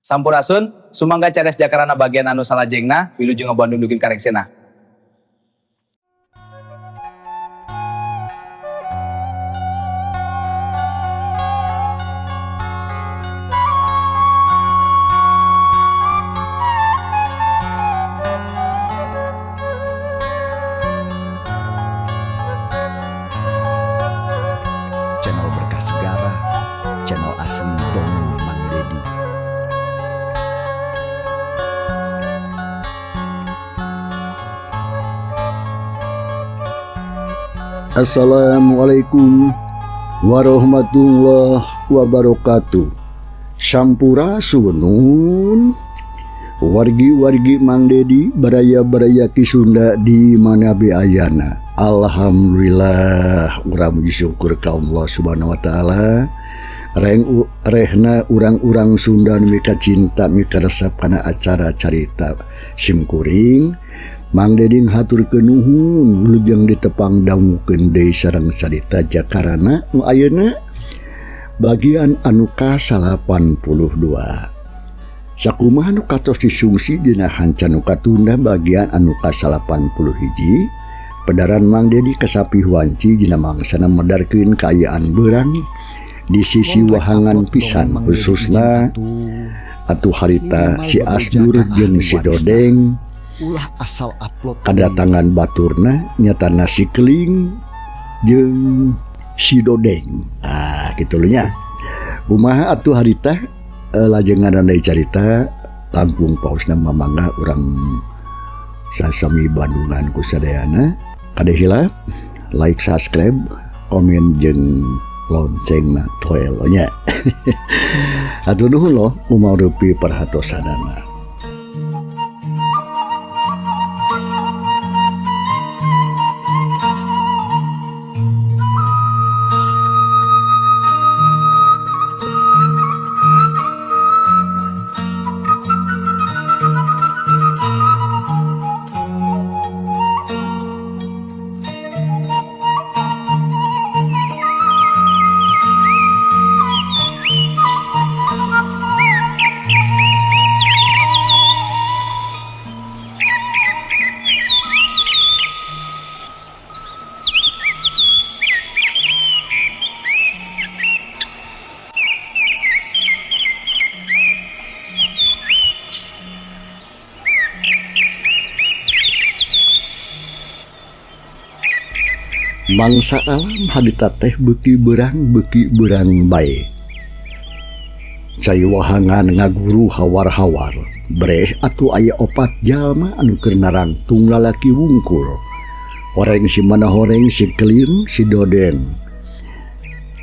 Sampurasun, sumangga cares jakarana bagian anu salajengna, wilujeng ngabandung dugi ka rengsena. Channel Berkah Segara, channel asli Dongeng Mang Dedi. Assalamualaikum warahmatullahi wabarakatuh. Sampurasun wargi-wargi Mang Dedi, baraya-baraya Ki Sunda di mana be ayana. Alhamdulillah urang muji syukur ka Allah Subhanahu wa taala. Rehna urang-urang Sunda nu mika cinta mika resep kana acara carita simkuring. Mang Dedi ngahaturkeun nuhun wilujeng ditepang dangukeun deui sareng carita jakarana nu ayeuna bagian anu ka-82. Sakumaha nu katos disungsi dina hanca nu katunda bagian anu ka-81, pedaran Mang Dedi kasapih wanci dina mangsana medarkeun kaayaan beurang di sisi Kontak wahangan upload dongeng pisan, Mang Dedi izin khususna atuh. atuh harita Minimal si bebeja Asdur ka jeung ahli si warisna. Dodeng. Ulah asal upload deui. Kadatangan baturna nyatana si Keling jeung si Dodeng. Ah, kitu nya. Kumaha atuh harita lajengan deui carita langkung pausna mamangga urang sasami Bandungan ku sadayana. Kade hilap like, subscribe, komen jeung loncengna toel nya. Hatur nuhun loh kumaha rupi perhatosanana. Mangsa alam harita teh beuki berang bae. Cai wahangan ngaguru hawar-hawar. Breh atuh aya opat jalma anu keur narangtung lalaki wungkul. Horeng si mana horeng si Keling, si Dodeng,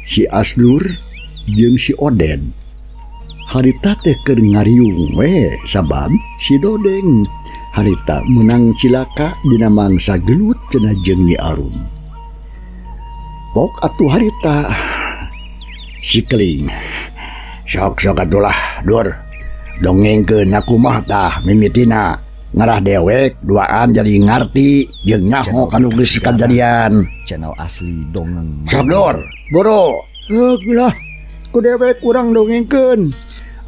si Asdur jeung si Oden. Harita teh keur ngariung we sabab si Dodeng harita meunang cilaka dina mangsa gelut cenah jeung Nyi Arum. Pok atuh harita si Keling. Sok-sok atulah dur. Dongengkeun aku mah tah mimitina ngarah dewek duaan jadi ngarti jeung nyaho Channel kanu Berkah geus Segara, kajadian. channel asli Dongeng Sok Mang dur, Dedi. buru. Heuk lah, ku dewek kurang dongengkeun.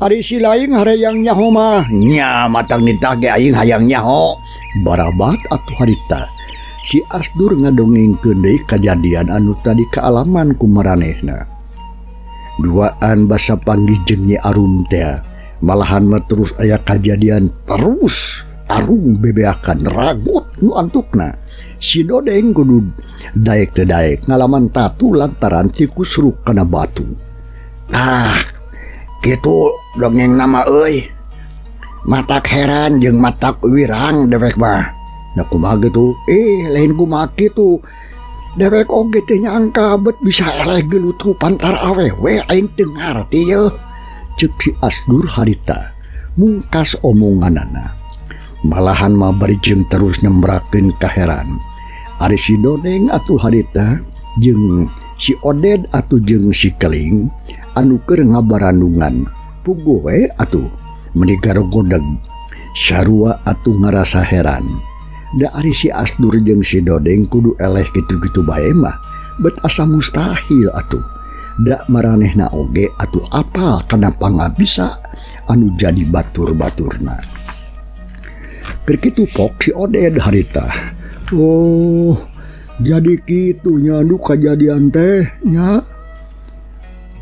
Ari si lain harayang nyaho mah. Nya matang nitah ge aing hayang nyaho. Barabat atuh harita. Si Asdur ngadongengkeun deui kajadian anu tadi kaalaman ku maranehna. Duaan basa panggih jeung Nyi Arum teh, malahan mah terus aya kajadian terus tarung bebeakan ragut nu antukna. Si Dodeng kudu daek teu daek ngalaman tatu lantaran tikus ruk kana batu. Ah, kitu dongeng nama euy. Matak heran jeung matak wirang dewek mah. Nah kumaha gitu? Lain kumaha kitu. Dewek oge teh nyangka bet bisa eleh gelut ku pantar awewe aing teu ngarti yeuh. Ceuk si Asdur harita mungkas omonganana. Malahan mah bari jeung terus nembrakeun kaheran. Ari si Dodeng atuh harita jeung si Oded atuh jeung si Keling anu keur ngabarandungan. Puguh we atuh meuni garogodeg. Sarua atuh ngarasa heran. Da ari si Asdur jeung si Dodeng kudu eleh kitu-kitu bae mah bet asa mustahil atuh. Da maranehna oge atuh apal kana pangabisa anu jadi batur-baturna. Keur kitu pok si Oded harita. Oh, jadi kitu nya nu kajadian teh nya.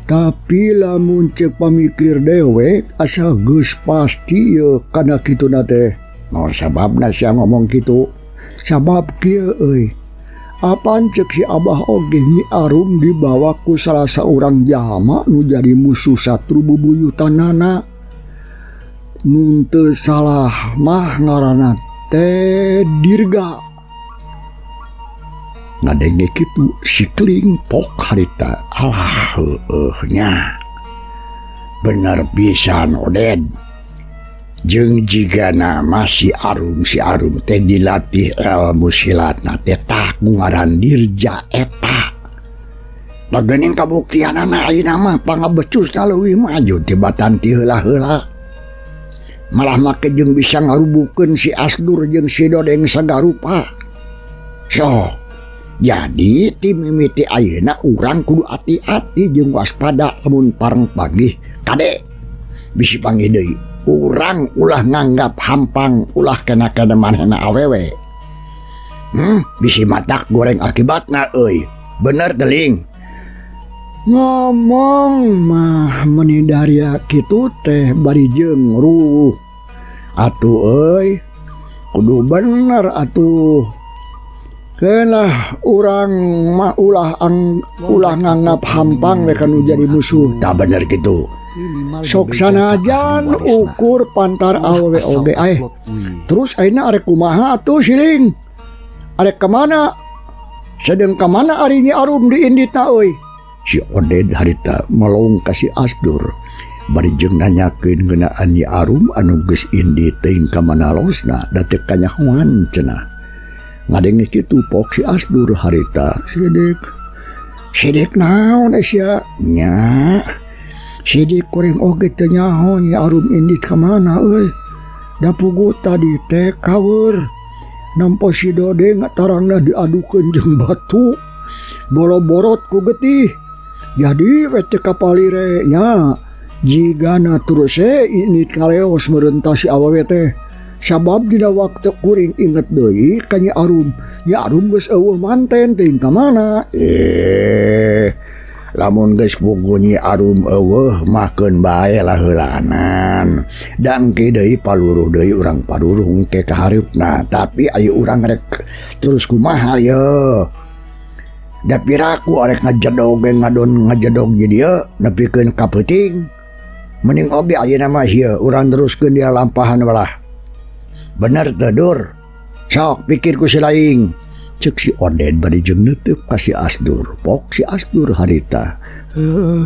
Tapi lamun cek pamikir dewek asa geus pasti ye kana kituna teh. Naon sababna sia ngomong kitu? Sabab kieu euy. Apan cek si Abah oge Nyi Arum dibawa ku salah saurang jalma nu jadi musuh satru bubuyutanana. Nu teu salah mah ngaranna teh Dirga. Ngadenge kitu si Keling pok harita. Alah heueuh nya. Bener pisan Oded. Jeung jigana mah si Arum teh dilatih ilmu silatna teh tah ku ngaran Dirja eta. Da geuning kabuktianana ayeuna mah pangabecusna leuwih maju tibatan ti heula-heula. Malah make jeung bisa ngarubukeun si Asdur jeung si Dodeng sagarupa. Sok jadi ti mimiti ayeuna urang kudu ati-ati jeung waspada lamun pareng panggih kade bisi panggih deui. Urang ulah nganggap hampang ulah kena-kena manehna awewe. Bisi matak goreng akibatna euy. Bener teling. Ngomong mah meuni daria kitu teh bari jeung ruh. Atuh euy, kudu bener atuh. Keunlah urang mah ulah nganggap hampang we kanu jadi musuh. Tah bener kitu. Sok sanajan ukur pantar awewe oge aeh. Terus ayeuna arek kumaha atuh siling? Arek ka mana? Sedeng ka mana ari Nyi Arum diinditna euy? Si Oded harita melong ka si Asdur. Bari jeung nanyakeun ngeunaan Nyi Arum anu geus indit teuing ka mana losna da teu kanyahoan cenah. Ngadenge kitu pok si Asdur harita. Sidik. Sidik naon sia? Nya. Sidik kuring oge teu nyaho Nyi Arum indit ka mana euy. Da pugu tadi teh kaweur. Nampo si Dodeng tarangna diadukeun jeung batu. Boro-borot ku getih. Jadi we teu kapalire nya. Jigana terus indit kaleos meureun si awewe teh. Sabab dina waktu kuring inget deui ka Nyi Arum. Nyi Arum geus eueuh manten teuing ka mana. Lamun geus puguh Nyi Arum eueuh makeun bae lah heulaanan. Da engke deui paluruh deui urang paruruh engke ka hareupna. Tapi aya urang rek terus kumaha ye. Da piraku arek ngajedog ge ngadon ngajedog di dieu nepikeun ka peuting. Mending oge ayeuna mah ieu urang teruskeun dia lampahan walah. Bener teu Dur? Sok pikir ku si laing. Cek si Oded bari jeung neuteub ka si Asdur. Pok si Asdur harita. Heuh,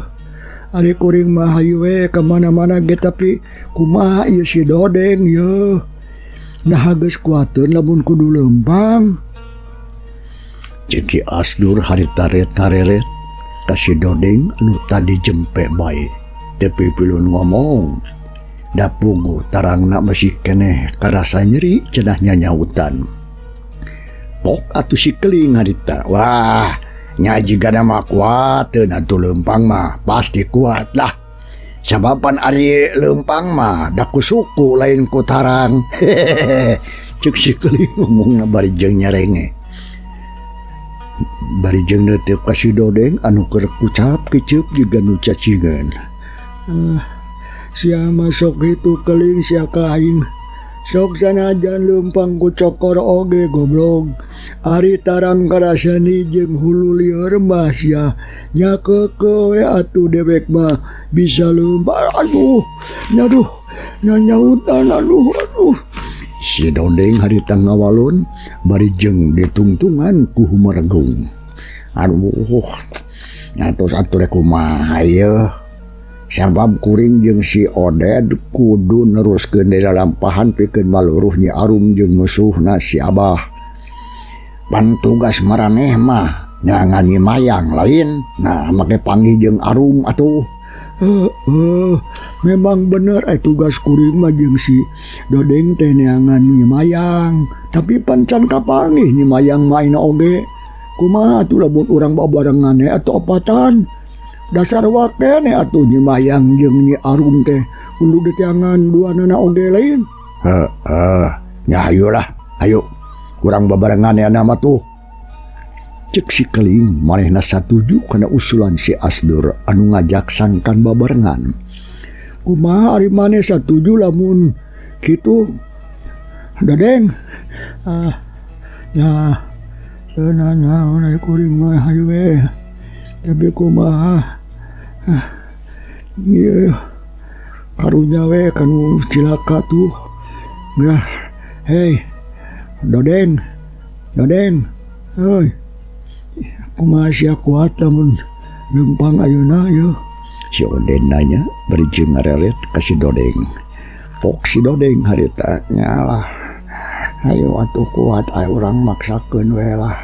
ari kuring mah hayu we ka mana-mana ge tapi kumaha ieu si Dodeng ye. Naha geus kuateun lamun kudu leumpang. Cek si Asdur harita ret ngareret ka si Dodeng anu tadi jempe bae. Teu pipilun ngomong. Da puguh tarangna masih keneh karasa nyeri cenah nyanyautan. Pok atuh si Keling harita. Wah, nya jigana mah kuateun atuh leumpang mah pasti kuat lah. Sababan ari leumpang mah da ku suku lain ku tarang. Cek si Keling ngomongna bari jeung nyarenge. Bari jeung neuteub ka si Dodeng anu keur kucap kiceup jiga nu cacingan. Sia masuk itu Keling sia ka aing. Sok sanajan leumpang ku cokor oge goblok. Ari tarang karasani jeung hulu lieur mah sia. Nya keukeuh we atuh dewek mah bisa leumpang. Aduh, nyaduh, nyanyautan aduh aduh. Si Dodeng harita ngawalun bari jeung ditungtungan ku humeregung. Aduh, nyatos atuh rek kumaha yeuh. Sabab kuring jeung si Oded kudu neruskeun di lalampahan pikeun maluruh Nyi Arum jeung musuhna si Abah. Pan tugas maraneh mah nyangan Nyi Mayang lain, nah make panggih jeung Arum atuh. Heeh, memang bener tugas kuring mah jeung si Dodeng teh neangan Nyi Mayang, tapi pan can kapanggih Nyi Mayang mah ayeuna oge. Kumaha atuh lamun urang babarengan atuh opatan? Dasar wakene atuh Nyi Mayang jeung Nyi Arum teh Undur diteangan duanana oge lain. Heeh, nya hayu lah, hayu. Urang babarengan ya nama tuh. Cek si Keling manehna satuju kana usulan si Asdur anu ngajak sangkan babarengan. Kumaha ari maneh satuju lamun kitu Dadeng? Ah, ya teu nanaon ari kuring mah hayu we. Tapi kumaha? Ah, ieu karunya we kanu cilaka tuh. Yah, hei, Dodeng, Dodeng, heuy. Kumaha sia kuat lamun leumpang ayeuna yeuh? Si Oden nanya bari jeung ngarelet ka si Dodeng. Pok si Dodeng harita nya lah. Hayu atuh kuat aya urang maksakeun we lah.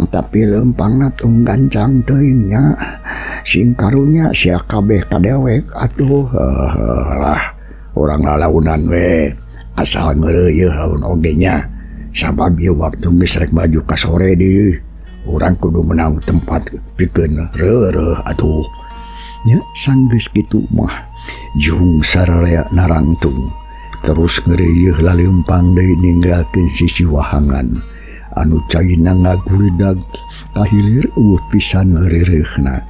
Tapi leumpangna tong gancang teuing nya. Sing karunya sia kabeh ka dewek atuh. Heuh lah, urang lalaunan we. Asal ngeureuyeuh laun oge nya. Sabab ieu waktu geus rek maju ka sore deui. Urang kudu menang tempat pikeun reureuh atuh. Nya sanggeus kitu mah jung sararea narangtung terus ngeureuyeuh laleumpang deui ninggalkeun sisi wahangan anu caina ngaguridag ka hilir eueuh pisan reureuhna.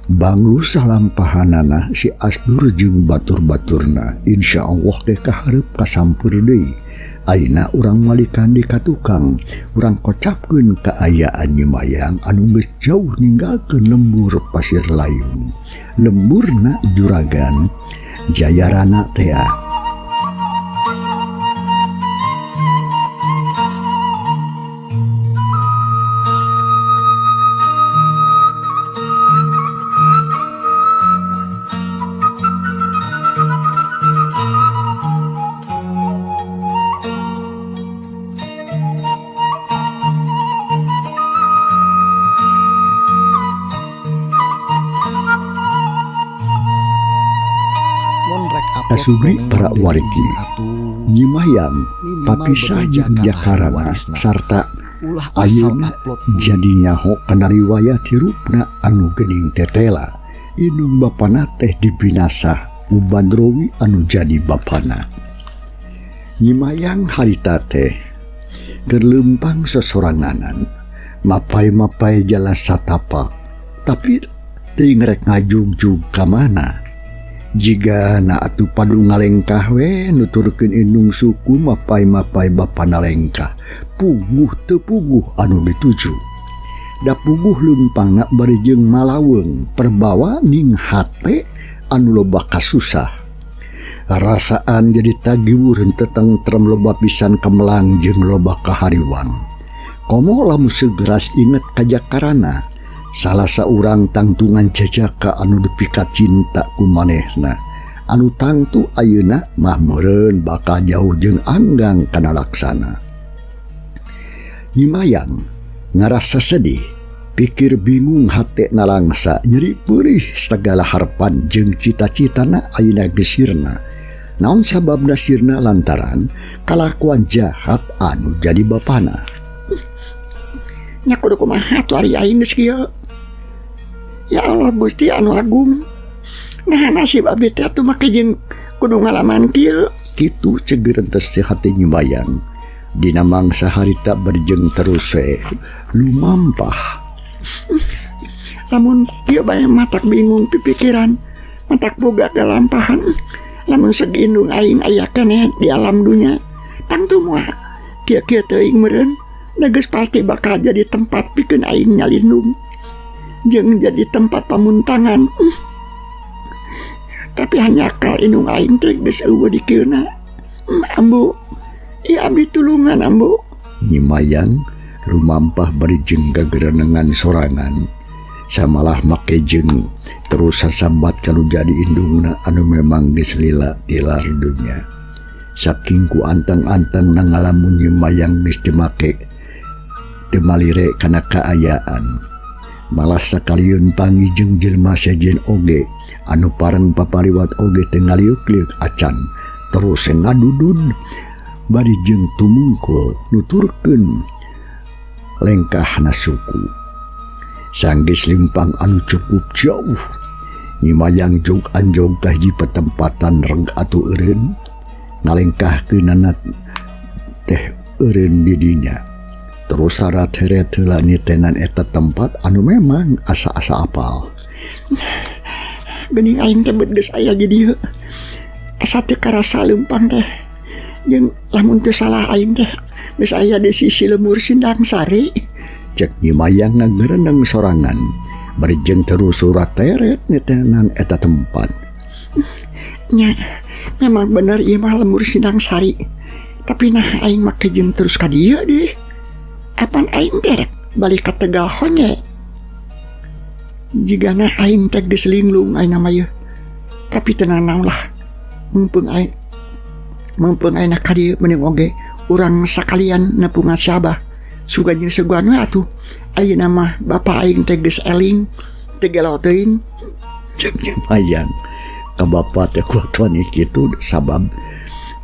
Banglu salampahanana si Asdur jeung batur-baturna insyaallah teh kahareup kasampeur deui. Ayeuna urang malikan di ka tukang, urang kocapkeun kaayaan Nyi Mayang anu geus jauh ninggalkeun lembur Pasir Layung. Lemburna juragan Jayarana tea. Kasubri para wargi Nyi Mayang papisah jeung Jakarana sarta ayeuna jadi nyaho kana riwayat hirupna anu geuning tetela indung bapana teh dibinasa Ubadrowi anu jadi bapana. Nyi Mayang harita teh keur leumpang sosoranganan mapai-mapai jalan satapak tapi teuing rek ngajugjug ka mana. Jiga na atuh padu ngalengkah we nuturkeun indung suku mapai-mapai bapana lengkah puguh teu puguh anu dituju. Da puguh leumpangna bari jeung malaweung perbawa ning hate anu loba kasusah. Rasaan jadi tagiwur henteu tentrem loba pisan kemelang jeung loba kahariwang. Komo lamun seugeras inget ka Jakarana, salah saurang tangtungan jajaka anu dipika cinta ku manehna anu tangtu ayeuna mah meureun bakal jauh jeung anggang kana laksana. Nyi Mayang ngarasa sedih, pikir bingung hate nalangsa nyeri peurih sagala harepan jeung cita-citana ayeuna geus sirna. Naon sababna sirna lantaran kalakuan jahat anu jadi bapana. Nya kudu kumaha tuh ari aing geus kieu. Ya Allah Gusti anu agung. Nah nasib abdi teh atuh make jeung kudu ngalaman kieu. Kitu ceger entes si hati Nyi Mayang. Dina mangsa harita berjeng terus we lumampah. Lamun kieu bae matak bingung pipikiran, matak boga galampahan. Lamun segindung aing aya keneh di alam dunya, tangtu moal kieu-kieu teuing meureun. Geus pasti bakal jadi tempat pikeun aing nyalindung jeung jadi tempat pamuntangan. Tapi hanya kal indung aing teh geus eueuh di kieuna. Ambu, ieu abdi tulungan ambu. Nyi Mayang rumampah bari jeung gagerenengan sorangan. Samalah make jeung terus sasambat kalu jadi indungna anu memang geus lila tilar dunya. Saking ku anteng-anteng na ngalamun Nyi Mayang geus dimake teu malire kana kaayaan. Malah sakaliun pangi jeung jelema sejen oge anu pareng papaliwat oge teu ngaliuk-liuk acan terus ngadudud bari jeung tumungkul nuturkeun lengkahna suku. Sanggeus limpang anu cukup jauh Nyi Mayang jog anjog ka hiji patempatan reg atuh eureun ngalengkahkeunana teh eureun di dinya. Terus sarat heret heula nitenan eta tempat anu memang asa-asa apal. Geuning aing teh beut geus aya di dieu. Asa teu karasa leumpang teh. Jeung lamun teu salah aing teh geus aya di sisi lembur Sindang Sari. Cek Nyi Mayang ngagereneng sorangan. Bari jeung terus surat teret nitenan eta tempat. Nya, memang bener ieu mah lembur Sindang Sari. Tapi nah aing make jeung terus ka dieu deh. Apan aing teh rek balik ka Tegal Honye. Jigana aing teh geus linglung aing mah yeuh. Tapi tenang naon lah. Mumpung aing ka dieu mending oge urang sakalian nepungan si Abah. Sugan jeung seguan we atuh. Ayeuna mah bapa aing teh geus eling, teu gelo teuing. Cek Nyi Mayang ka bapa teh kuatuan kitu sabab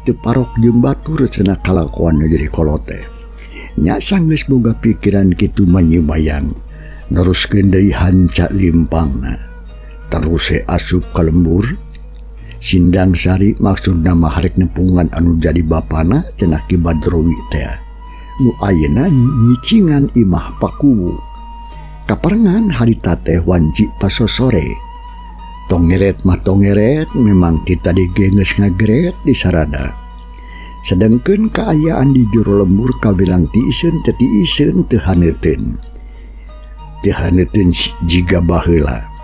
teu parok jeung batur cenah kalakuan nu jadi kolot teh. Nya sanggeus boga pikiran kitu mah Nyi Mayang neruskeun deui hanca limpangna. Terus he asup ka lembur Sindang Sari maksudna mah harek nepungan anu jadi bapana cenah Ki Badrowi teh. Nu ayeuna nyicingan imah pakuwu. Kaparengan harita teh wanci pasosore. Tongeret mah tongeret memang ti tadi ge geus ngageret di sarada. Sedengkeun kaayaan di jero lembur kawilang tiiseun teh tiiseun teu haneuteun. Teu haneuteun jiga baheula.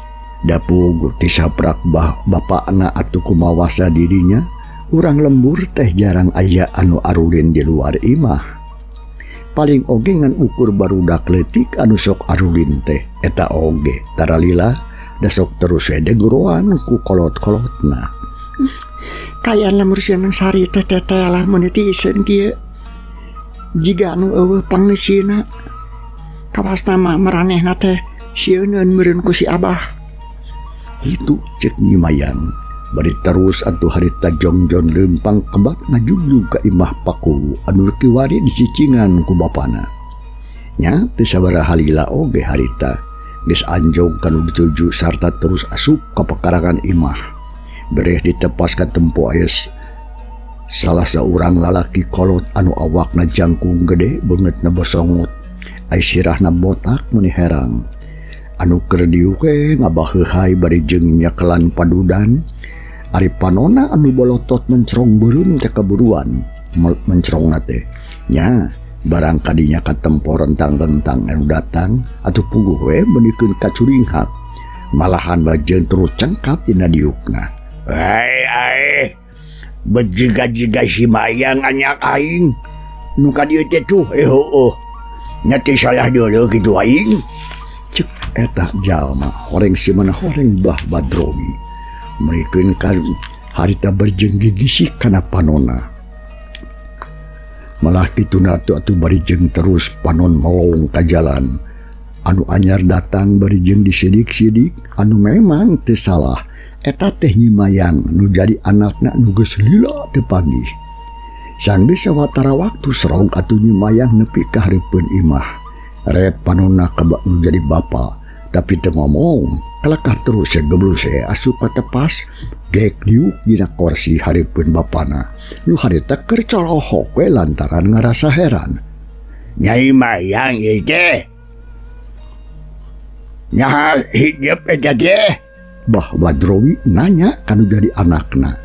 Da puguh ti saprak bah bapakna atuh kumawasa didinya, urang lembur teh jarang aya anu arulin di luar imah. Paling oge ngan ukur barudak leutik anu sok arulin teh eta oge taralila da sok terus we deguroan ku kolot-kolotna. Kaayaan lembur Sindang Sari teh teteh lah mun tiiseun kieu. Jiga anu eueuh pangeusina. Kawasna mah maranehna teh sieuneun meureun ku si Abah. Kitu cek Nyi Mayang. Bari terus atuh harita jongjon leumpang kebat ngajugjug ka imah pakuwu anu kiwari dicicingan ku bapana. Nya teu sabaraha lila oge harita geus anjog kanu dituju sarta terus asup ka pekarangan imah. Bereh ditepas ka tempo aya salah saurang lalaki kolot anu awakna jangkung gede beungeutna bosongot ai sirahna botak meuni herang. Anu keur diuk we ngabaheuhai bari jeung nyakelan padudan. Ari panona anu bolotot mencrong beureum teh kaburuan mencrongna teh. Nya barang kadinya katempo rentang-rentang anu datang atuh puguh we meunikeun kacuringhak. Malahan bajeun terus cengkat dina diukna. Hei ai bejiga-jiga si Mayang anyak aing nu ka dieu teh tuh heueuh. Nya teh salah deuleu kitu aing. Cek eta jalma horeng si mana horeng Bah Badrowi. Merikeun ka harita berjeng gigisik kana panona. Malah kituna atuh atuh bari jeung terus panon melong ka jalan. Anu anyar datang bari jeung disidik-sidik anu memang teu salah. Eta teh Nyi Mayang nu jadi anakna nu geus lila teu panggih. Sanggeus sawatara waktu serog atuh Nyi Mayang nepi ka hareupeun imah. Ret panonna ka nu jadi bapa tapi teu ngomong. Kalakah terus ya geblus ya asup ka tepas gek diuk dina korsi hareupeun bapana. Nu harita keur corohok we lantaran ngarasa heran. Nyai Mayang ieu teh. Nyaha hijep eta teh? Bah Badrowi nanya kanu jadi anakna.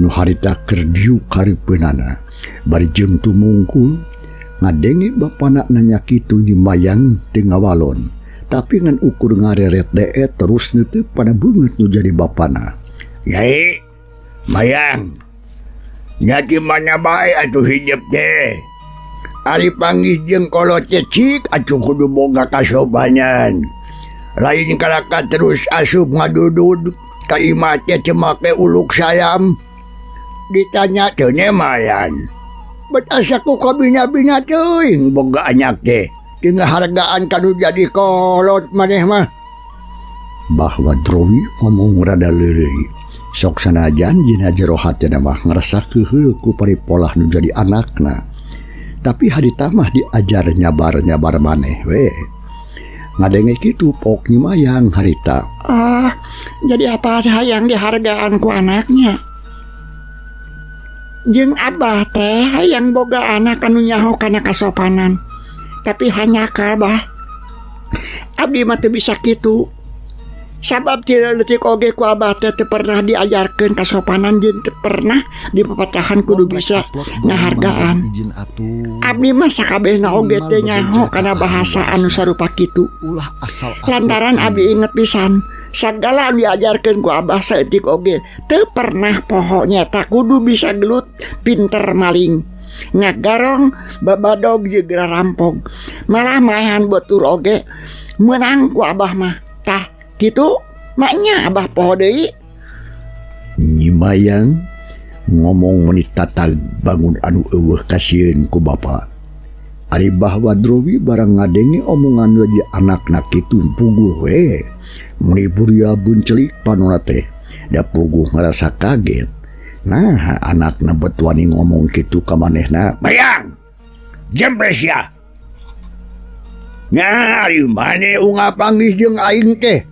Nu harita keur diuk hareupeunana. Bari jeung tumungkul ngadenge bapana nanya kitu Nyi Mayang teu ngawalon. Tapi ngan ukur ngareret deet terus neuteuk pada beungeut nu jadi bapana. Nyai Mayang, nya di mana bae atuh hijep teh? Ari panggih jeung kolot teh cik atuh kudu boga kasopanan. Lain kalaka terus asup ngadudud ka imah teh teu make uluk salam. Ditanya teu nemayan. Bet asa ku kabina-bina teuing boga anyak teh. Tinggal hargaan kanu jadi kolot maneh mah. Bah Badrowi ngomong rada leureuy. Sok sanajan dina jero hatena mah ngarasa keuheul ku paripolah nu jadi anakna. Tapi harita mah diajar nyabar-nyabar maneh we. Ngadenge kitu pok Nyi Mayang harita. Ah, jadi apa hayang dihargaan ku anaknya? Jeung abah teh hayang boga anak anu nyaho kana kasopanan. Tapi hanya ka abah. Abdi mah teu bisa kitu. Sabab ti leutik oge ku abah teh teu pernah diajarkeun kasopanan jeung teu pernah dipapatahan kudu bisa ngahargaan. Izin atuh. Abdi mah sakabehna oge Minimal teh nyaho bebeja kana ka ahli bahasa anu warisna. sarupa kitu. Ulah asal upload Lantaran deui. abdi inget pisan, sagala anu diajarkeun ku abah saeutik oge teu pernah poho nyata kudu bisa gelut, pinter maling, ngagarong, babadog jeung rampog. Malah maehan batur oge meunang ku abah mah. Tah kitu maknya abah poho deui. Nyi Mayang ngomong meuni tatag bangun anu eueuh kasieun ku bapa. Ari Bah Wadrowi barang ngadenge omongan we di anakna kitu puguh we. Meuni buria buncelik panona teh, da puguh ngarasa kaget. Nah, anakna bet wani ngomong kitu ka manehna. Mayang, jempe sia. Nyari mane unggal panggih jeung aing teh.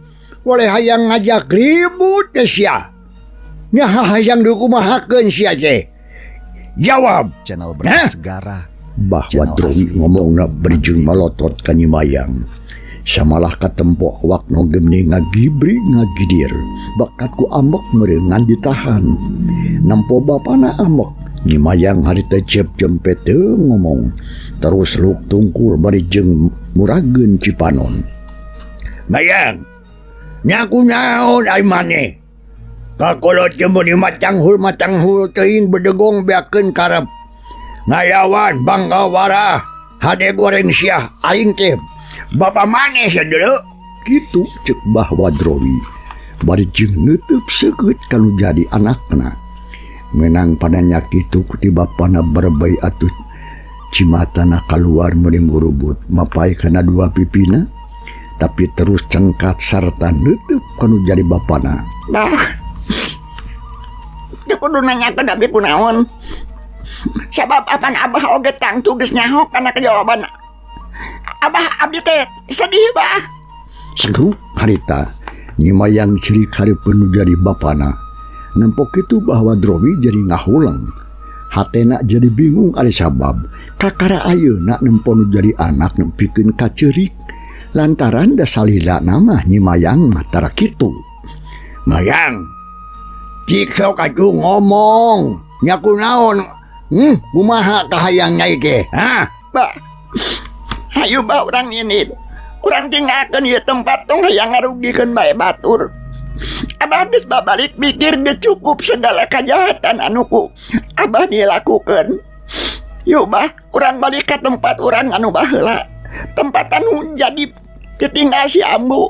Boleh hayang ngajak ribut teh sia. Nya hayang dikumahakeun sia teh. Jawab. Channel Hah? berkah segara. Bah Channel Wadrowi asli ngomongna dongeng berjeng Mandiri. malotot ka Nyi Mayang. Samalah katempo awak nu geuni ngagibri ngagidir. Bakat ku ambek meureun ngan ditahan. Nempo bapana ambek. Nyi Mayang harita cep jempe teu ngomong. Terus luk tungkul bari jeung murageun cipanon. Mayang, nyaku naon ai maneh? Kakolot jeung meuni macanghul macanghul teuing bedegong beakeun karep. Ngayawan bangga warah, hade goreng sia aing teh. Bapa maneh sia deuleu. Kitu cek Bah Wadrowi. Bari jeung neuteub seukeut kanu jadi anakna. Menang padanya kitu ku ti bapana berebei atuh cimatana kaluar meuni murubut mapai kana dua pipina, tapi terus cengkat sarta neuteub kanu jadi bapana. Bah, teu kudu nanyakeun abdi kunaon. Sabab apan abah oge tangtu geus nyaho kana kajawaban. Abah abdi teh sedih bah. Segruk harita Nyi Mayang ciri kareupeun nu jadi bapana. Nempo kitu Bah Wadrowi jadi ngahulang. Hatena jadi bingung ari sabab kakara ayeuna nempo nu jadi anak nempikeun kaceurik. Lantaran da salila mah Nyi Mayang mah tara kitu. Mayang, cik sok atuh ngomong. Nyaku naon? Kumaha kahayang nyai ge? Hah? Bah, hayu bah urang ini. Urang tinggalkeun ieu tempat tong hayang ngarugikeun bae batur. Abah geus babalik mikir geus cukup segala kejahatan anu ku abah dilakukeun. Yuk bah, urang balik ka tempat urang anu baheula. Tempat anu jadi ditinggal si ambu.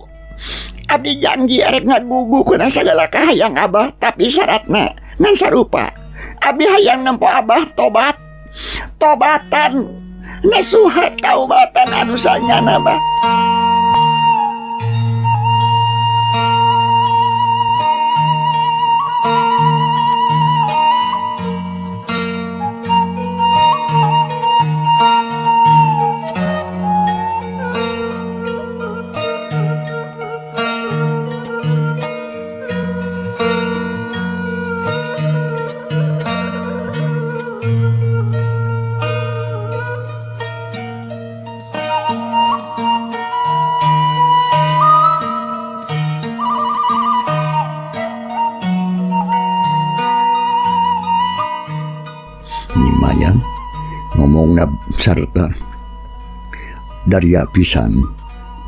Abdi janji arek ngagugu kuna segala kahayang abah, tapi syaratna ngan sarupa. Abdi hayang nempo abah tobat. Tobatan nasuha taubatan anu sanyana bah. Nyi Mayang ngomongna sarta daria pisan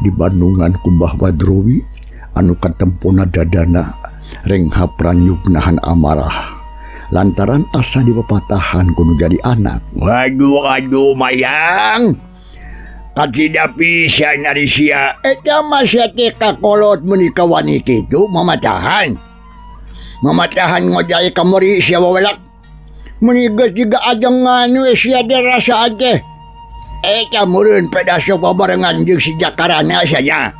di Bandungan ku Bah Wadrowi anu katempona dadana renghap ranyuk nahan amarah lantaran asa dipapatahan kudu jadi anak. Waduh aduh Mayang, katida pisan ari sia. Eta mah sia teh kakolot meuni ka wani kitu mamatahan. Mamatahan ngojay ka meri sia wawelak. Meuni geus jiga ajengan we sia teh rasa teh. Eta meureun peda sok babarengan jeung si Jakarana sia nya.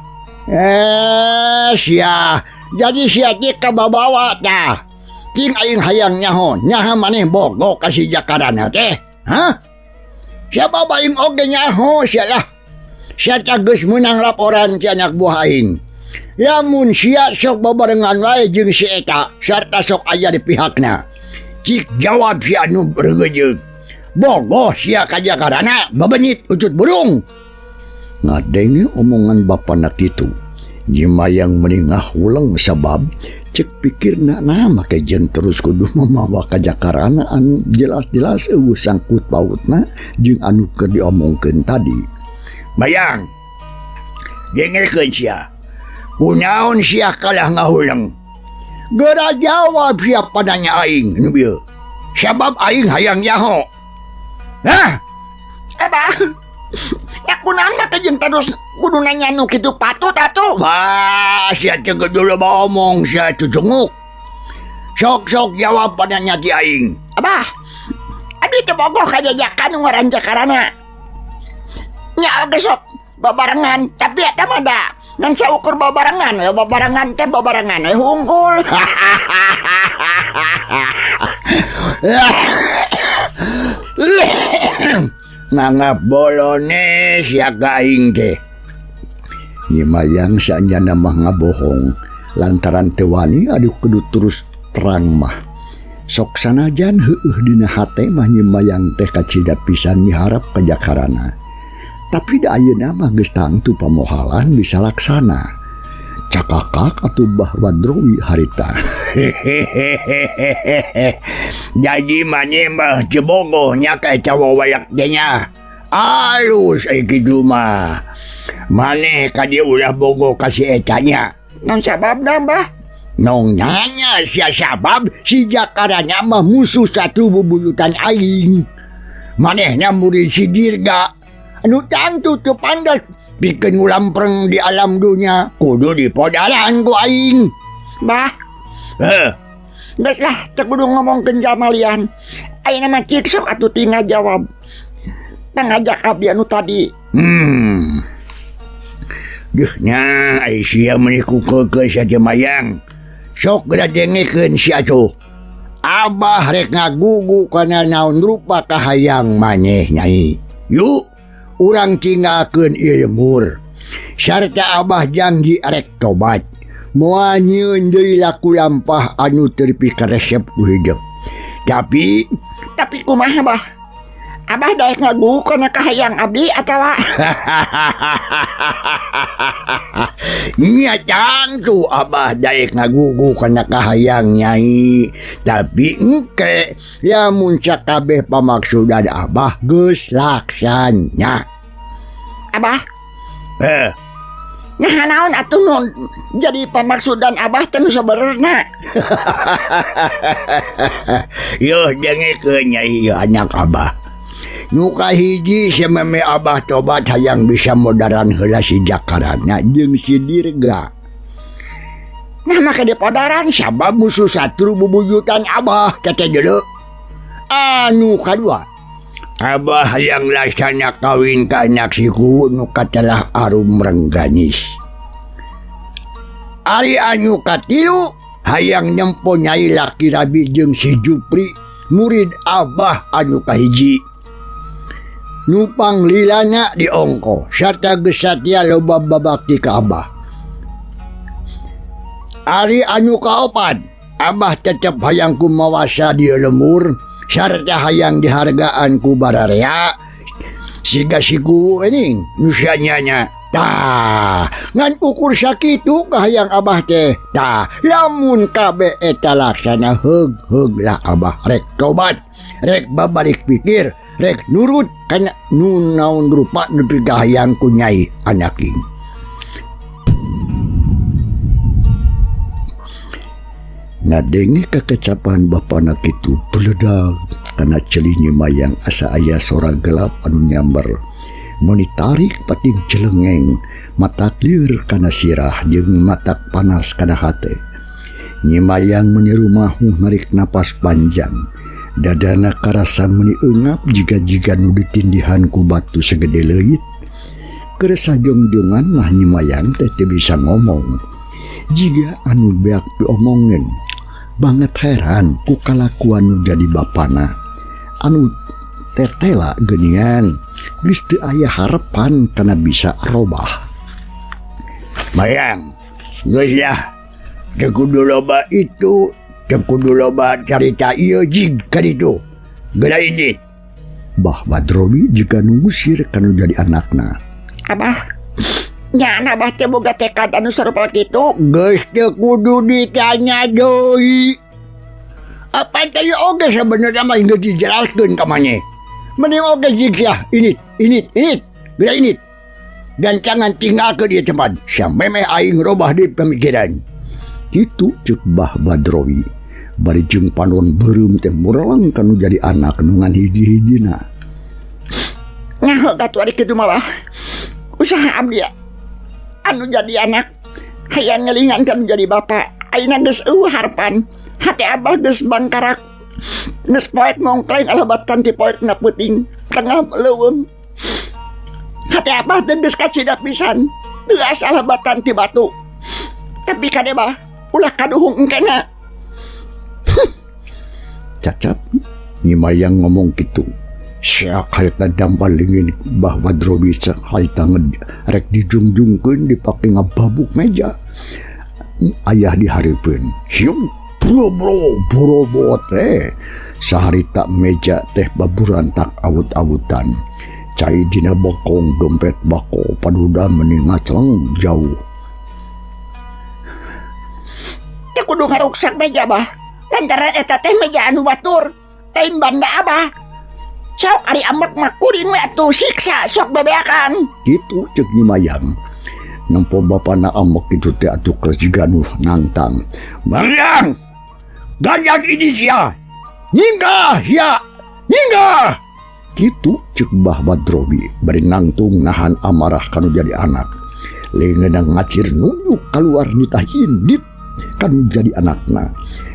Sia. Jadi sia teh kababawa tah. Cing aing hayang nyaho, nyaha maneh bogo ka si Jakarana teh. Hah? Siapa baing oge nyaho sia lah. Sarta geus meunang laporan ti anak buah aing. Lamun sia sok babarengan wae jeung si eta sarta sok aya di pihakna. Cik jawab si anu regejeug. Bogoh sia ka Jakarana babenyit ucut burung. Ngadenge omongan bapana kitu. Nyi Mayang meni ngahuleng sabab cek pikirna na make jeung terus kudu mamawa ka Jakarana anu jelas-jelas eueuh sangkut pautna jeung anu keur diomongkeun tadi. Mayang, dengekeun sia. Kunaon sia kalah ngahuleng? Geura jawab sia padanya aing nu bieu. Sabab aing hayang nyaho. Hah? Abah, ya kunaon mah jeung terus kudu nanya nu kitu patut atuh. Wah, sia teh geus loba omong sia cucunguk. Sok-sok jawab padanya ti aing. Abah, abdi teu bogoh ka jajakan nu ngaran Jakarana. Nya oge sok babarengan, tapi eta mah da ngan saukur babarengan, ya babarengan teh babarengan we hungkul. Nganggap bolone sia ka aing teh. Nyi Mayang saenyana mah ngabohong lantaran teu wani aduh kudu terus terang mah. Sok sanajan heueuh dina hate mah Nyi Mayang teh kacida pisan miharap ka Jakarana. Tapi da ayeuna mah geus tangtu pamohalan bisa laksana. Cakakak atuh Bah Wadrowi harita. Jadi maneh mah teu bogoh nya ka eta wawalak teh nya. Alus ai kitu mah. Maneh ka dieu ulah bogoh ka si eta nya. Naon sababna, Bah? Nong nanya sia sabab si Jakarana mah musuh satu bubuyutan aing. Manehna murid si Dirga. Anu tangtu teu pandas pikeun ngulampreng di alam dunya kudu dipodaran ku aing. Bah. Heh. Geus lah teu kudu ngomongkeun jamalian. Ayeuna mah cik sok atuh tinggal jawab. Pangajak abdi anu tadi. Duh nya ai sia meuni ku keukeuh sia teh Mayang. Sok geura dengekeun sia tuh. Abah rek ngagugu kana naon rupa kahayang maneh nyai. Yuk urang tinggalkeun ieu lemur. Sarta abah janji rek tobat. Moal nyieun deui laku lampah anu teu dipikaresep ku hidup. Tapi kumaha bah? Abah daek ngagugu kana kahayang abdi atawa? Nya tangtu abah daek ngagugu kana kahayang nyai. Tapi engke lamun sakabeh pamaksudan abah geus laksana. Abah? Nah naon atuh nu jadi pamaksudan abah teh nu sabenerna? Yeuh dengekeun nyai ieu anak abah. Nu kahiji sameme abah tobat hayang bisa modaran heula si Jakarana jeung si Dirga. Nah maka dipodaran sabab musuh satru bubuyutan abah kata deuleu. Anu kadua, abah hayang laksana kawin ka anak si kuwu nu katelah arum rengganis. Ari anu katilu hayang nempo nyai laki rabi jeung si Jupri murid abah anu kahiji. Nupang lilana di ongko sarta geus satia loba babakti ka abah. Ari anu kaopat, abah tetep hayang kumawasa di lemur sarta hayang dihargaan ku bararea siga si kuwu ening nu sanyanya. Tah, ngan ukur sakitu kahayang abah teh. Tah, lamun kabeh eta laksana heug-heug lah abah rek tobat, rek babalik pikir, rek nurut kana nu naon rupa nu pigahayang ku nyai anaking. Ngadenge kekecapan bapana kitu beledag kana ceuli Nyi Mayang asa aya sora gelap anu nyamber. Meuni tarik pating celengeng, matak lieur kana sirah jeung matak panas kana hate. Nyi Mayang meuni rumahuh narik napas panjang. Dadana karasa meuni eungap jiga-jiga nu ditindihan ku batu segede leuit. Keur sajongjongan mah Nyi Mayang teh teu bisa ngomong. Jiga anu beak diomongeun. Banget heran ku kalakuan nu jadi bapana. Anu Tetela geuningan geus teu aya harepan kana bisa robah. Mayang, geus lah. Teu kudu loba itu, teu kudu loba carita ieu jig ka ditu. Geura indit. Bah Badrowi jiga nu ngusir kanu jadi anakna. Abah, nya abah teh boga tekad anu sarupa kitu. Geus teu kudu ditanya deui. Apa teh oge sebenarnya mah geus dijelaskeun ka maneh. Mending oge jig sia, init, init, init. Geura init. Gancangan tinggalkeun ieu tempat. Samemeh aing robah di pemikiran. Kitu ceuk Bah Badrowi. Bari jeung panon beureum teh mureleng kanu jadi anak nu ngan hiji-hijina. Nyaho gatu ari kitu mah, Bah. Usaha abdi anu jadi anak hayang ngelingan kanu jadi bapa. Ayeuna geus eueuh harepan. Hate abah geus bangkarak. Geus poek mongkleng alabatan ti poek na puting tengah leuweung. Hate abah teh geus kacida pisan. Teuas alabatan ti batu. Tapi kade bah ulah kaduhung engkena. Cacat Nyi Mayang ngomong kitu. Seak harita dampal lingin Bah Badrowi harita rek dijungjungkeun dipake ngababuk meja. Ayah dihareupeun. Hiung bro bro boro teh. Saharita meja teh baburantak awut-awutan. Cai dina bokong dompet bako paduda meni ngacleng jauh. Teu kudu ngaruksak meja bah. Lantaran eta teh meja anu batur, lain banda abah. Sok ari ambek mah kuring we atuh siksa sok bebeakan. Kitu ceuk Nyi Mayang. Nempo bapana ambek kitu teh atuh kelas jiga nu nangtang. Mayang! Ganjang ini sia. Nyinggah sia. Nyinggah. Kitu ceuk Bah Badrowi bari nangtung nahan amarah kanu jadi anak. Leungeunna ngacir nunduk kaluar nitah indit kanu jadi anakna.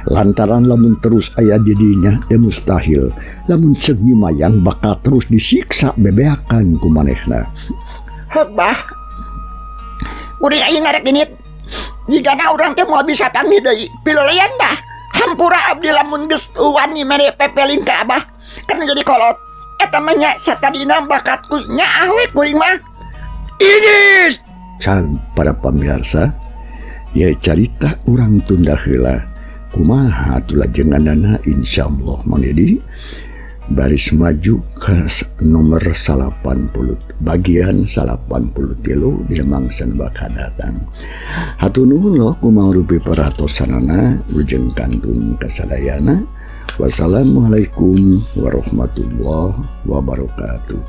Lantaran lamun terus aya di dinya teh mustahil. Lamun ceuk Nyi Mayang bakal terus disiksa bebeakan ku manehna. Heuk bah. Kuring ayeuna rek indit. Jigana urang teh moal bisa panggih deui. Piloleyan bah. Hampura abdi lamun geus wani mere pepeling ka abah. Kana jadi kolot. Eta mah nya satadina bakat ku nyaah we kuring mah. Indit. Can para pamirsa, ya carita urang tunda heula. Kumaha atuh lajenganana insyaallah Mang Dedi baris maju ke nomor 80 bagian 83 di mangsa bakal datang. Hatur nuhun loh kumaha rupi perhatosanana wilujeng kantun kasadayana. Wassalamualaikum warahmatullahi wabarakatuh.